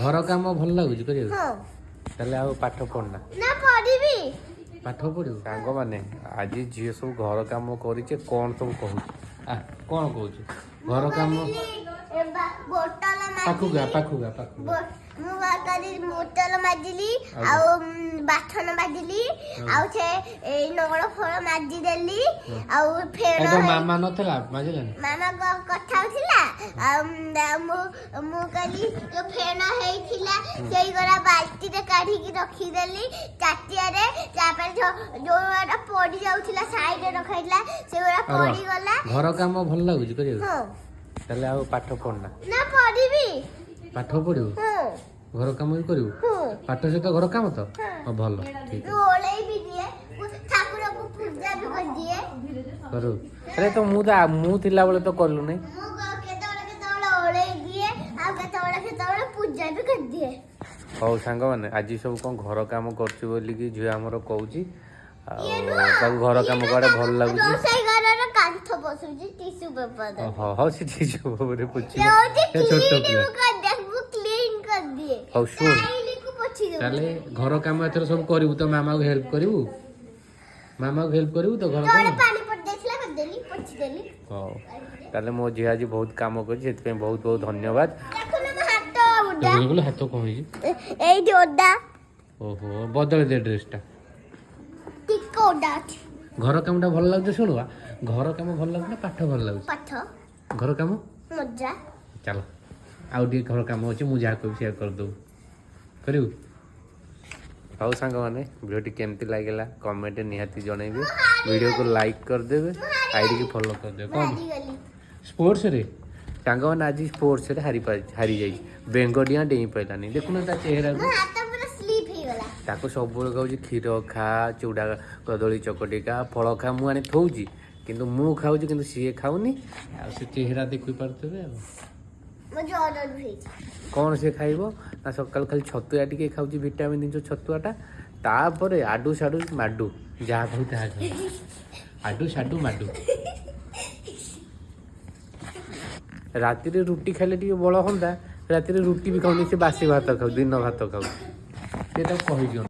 ଘର କାମ ଭଲ ଲାଗୁଛି କରିବାକୁ? ହଁ। ତାହେଲେ ଆଉ ପାଠ ପଢ଼ନା? ନା, ପଢିବି। ପାଠ ପଢ଼ିବୁ। ସାଙ୍ଗମାନେ, ଆଜି ଝିଅ ସବୁ ଘର କାମ କରିছে, କ'ଣ ସବୁ କହୁଛି। ଆ, କ'ଣ କହୁଛୁ ଘର କାମ? ବୋଟଲ ପାଖକୁ ଆ। ମାଜିଲି। ପାଖକୁ ଆ, ପାଖକୁ ଆ। ମୁଁ କରି ବୋତଲ ମାଜିଲି। ଆଉ? ଆଉ ବାସନ ମାଜିଲି। ଆଉ ସେ ଏଇ ନଳ ଫଳ ମାଜିଦେଲି ଆଉ ଫେଣ। ଏ ତ ମାମା ନଥିଲା, ମାଜିଲାନି? ମାମା କଥା ହଉଥିଲା। ଆଉ ଆଉ ମୁଁ କହିଲି, ଯୋଉ ଫେଣ ହେଇଥିଲା ସେଇଗୁଡ଼ା ବାଲ୍ଟିରେ କାଢିକି ରଖିଦେଲି ତାଟିଆରେ। ତାପରେ ଯୋଉଗୁଡ଼ା ପଡି ଯାଉଥିଲା, ସାଇଡରେ ରଖା ହେଇଥିଲା, ସେଗୁଡ଼ା ଆଉ ପଡିଗଲା। ଘର କାମ ଭଲ ଲାଗୁଛି କରିବାକୁ? ହଁ। ତାହେଲେ ଆଉ ପାଠ ପଢ଼ନା? ନା, ପଢିବି। ପାଠ ପଢ଼ିବୁ? ହଁ। ଘର କାମ ବି କରିବୁ? ହଁ। ପାଠ ସହିତ ଘର କାମ ତ? ହଁ। ହଁ, ଭଲ, ଠିକ। ମୁଁ ଓଳେଇ ବି ଦିଏ, ମୁଁ ଠାକୁରଙ୍କୁ ପୂଜା ବି କରିଦିଏ। କରୁ? ଆରେ ତ ମୁଁ ତ ମୁଁ ଥିଲାବେଳେ ତ କଲୁନି। ମୁଁ କେତେବେଳେ କେତେବେଳେ ଓଳେଇ ଦିଏ ଆଉ କେତେବେଳେ କେତେବେଳେ ପୂଜା ବି କରିଦିଏ। ହଉ ସାଙ୍ଗମାନେ, ଆଜି ସବୁ କ'ଣ ଘର କାମ କରୁଛୁ ବୋଲିକି ଝିଅ ଆମର କହୁଛି। ଆଉ ଇଏ ନୁହଁ, ତାକୁ ଘର ଇଏ କାମ ନୁହଁ, କୁଆଡ଼େ ଭଲ ଲାଗୁଛି। ରୋଷେଇ ଘରର କାନ୍ଥ ପୋଛୁଛି ଟିସୁ ପେପର। ହଁ ହଉ, ସେ ଟିସୁ ପେପରରେ ପୋଛିବ। ହଉଛି। ସେ ଛୋଟ କ୍ଲିନ୍ ପିଲା। ମୁଁ କରିଦିଏ, ମୁଁ କ୍ଲିନ୍ କରିଦିଏ। ହଉ, ଶୁଣ। ଟାଇଲିକୁ ପୋଛି ଦେବୁ। ତାହେଲେ ଘର କାମ ଏଥର ସବୁ କରିବୁ ତ? ମାମାକୁ ହେଲ୍ପ କରିବୁ? ମାମାକୁ ହେଲ୍ପ କରିବୁ ତ ଘର ତଳେ କାମ? ପାଣି ପଡିଯାଇଥିଲା, କରିଦେଲି, ପୋଛିଦେଲି। ହଉ, ତାହେଲେ ମୋ ଝିଅ ଆଜି ବହୁତ କାମ କରିଛି, ସେଥିପାଇଁ ବହୁତ ବହୁତ ଧନ୍ୟବାଦ। ଦେଖୁନ ମୋ ହାତ ଓଦା। କହିଲୁ, ହାତ କ'ଣ ହେଇଛି? ଏଇଠି ଓଦା। ଓହୋ, ବଦଳି ଦେ ଡ୍ରେସଟା। ଟିକେ ଓଦା ଅଛି। ଘର କାମଟା ଭଲ ଲାଗୁଛି? ଶୁଣୁ ବା, ଘର କାମ ଭଲ ଲାଗୁଛି ନା ପାଠ ଭଲ ଲାଗୁଛି? ପାଠ। ଘର କାମ? ମଜା। ଚାଲ, ଆଉ ଟିକେ ଘର କାମ ଅଛି, ମୁଁ ଯାହା କହିବି ସେଇଆ କରିଦେବୁ, କରିବୁ? ହଉ ସାଙ୍ଗମାନେ, ଭିଡ଼ିଓଟି କେମିତି ଲାଗିଲା କମେଣ୍ଟ ନିହାତି ଜଣେଇବେ। ଭିଡ଼ିଓକୁ ଲାଇକ୍ କରିଦେବେ, ଆଇଡ଼ିକି ଫଲୋ କରିଦେବେ। ମୁଁ କ'ଣ? ହାରିଗଲି। ସ୍ପୋର୍ଟସରେ ସାଙ୍ଗମାନେ, ଆଜି ସ୍ପୋର୍ଟସରେ ହାରି ଯାଇଛି। ବେଙ୍ଗଡିଆଁ ଡେଇଁ ପାଇଲାନି, ଦେଖୁନ ତା ଚେହେରାକୁ। ମୋ ହାତ ପୁରା ସ୍ଲିପ୍ ହେଇଗଲା। ତାକୁ ସବୁବେଳେ କହୁଛି କ୍ଷୀର ଖା, ଚୁଡ଼ା କଦଳୀ ଚକଟି ଖା, ଫଳ ଖା। ମୁଁ ଆଣି ଥୋଉଛି, କିନ୍ତୁ ମୁଁ ଖାଉଛି, କିନ୍ତୁ ସିଏ ଖାଉନି। ଆଉ ସେ ଚେହେରା ଦେଖି ପାରୁଥିବେ ଆଉ। ମୋ ଜ୍ୱର ହେଇଛି। କ'ଣ ସେ ଖାଇବ ନା, ସକାଳୁ ଖାଲି ଛତୁଆ ଟିକେ ଖାଉଛି, ଭିଟାମିନ୍ ଜିନିଷ ଛତୁଆଟା। ତାପରେ ଆଡୁ ସାଡୁ ମାଡୁ, ଯାହା ଖାଉ ତାହା ଖାଉ, ଆଡୁ ସାଡୁ ମାଡୁ। ରାତିରେ ରୁଟି ଖାଇଲେ ଟିକେ ବଳ ହୁଅନ୍ତା। ରାତିରେ ରୁଟି ବି ଖାଉନି ସେ, ବାସି ଭାତ ଖାଉ, ଦିନ ଭାତ ଖାଉଛି ସେ। ତାକୁ କହିଦିଅ।